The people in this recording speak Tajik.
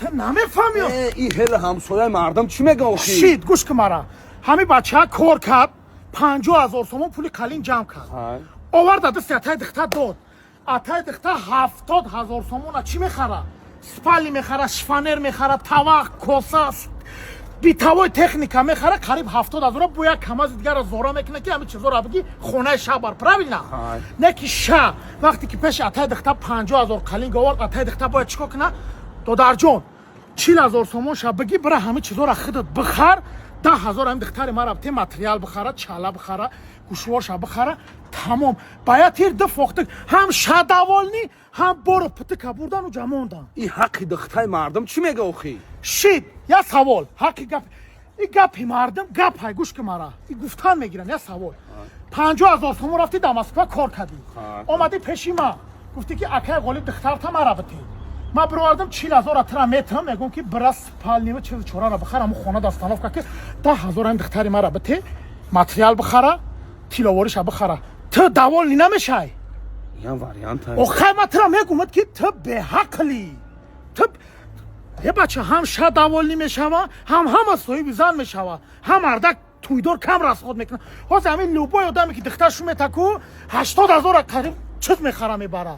Ту намефаҳми. И ҳела ҳамсояи мардам чӣ мега охи? Шид, гӯш ки мара. Ҳами бача кор кард, 50 000 сомон пули қалин ҷамъ кард, оварда дасти атай дихта дод. Атай дихта 70 000 сомона чӣ мехара? Спальни мехара, шифоньер мехара, тавақ, коса, бытовой техника мехара, қариб 70 000. Бо як камази дигара зора мекуна, ки ҳами чизоро биги хонаи шабар, правильно? Не ки ша вақте ки пеши атай дихта 50 000 қалин овард, атай дихта бояд чӣ кор куна? Додарҷон, 40 000 сомон ша биги, бира ҳами чизоро худат бихар, 10 000 ҳами дихтари мара бите, материал бихара, чала бихара, гӯшворша бихара, тамом. Ба я тир ду фохтик, ҳам ша довольный, ҳам боро птика бурдану ҷамондан. И ҳаққи духтаи мардам чӣ мега охи? Шид, я савол. Ҳаққи гап, и гапи мардам гап ҳай, гӯш ки мара, и гуфтан мегирам. Я савол: 50 000 сомон рафти дар Москва кор кардӣ, омадӣ пеши ма, гуфтӣ, ки акай Ғолиб, духтарта мара бите. Ма бировардам, 40 000 тира метам, мегӯм, ки бира спальни ва чизи чораро бихара, ҳамун хона установка ки, 10 000 ҳам духтари мара бите, материал бихара, тиловориша бихара. Ту довольный намешай? Ям вариант. Охай, ма тира мегӯмад, ки ту беҳақлӣ. Ту е бача, ҳам ша довольный мешава, ҳам ҳама соҳиби зан мешава, ҳам мардак туйдор кам расход мекунад. Ҳозир ҳамин любой одаме, ки духтар шу метаку, 80 000 қариб чиз мехара, мебара.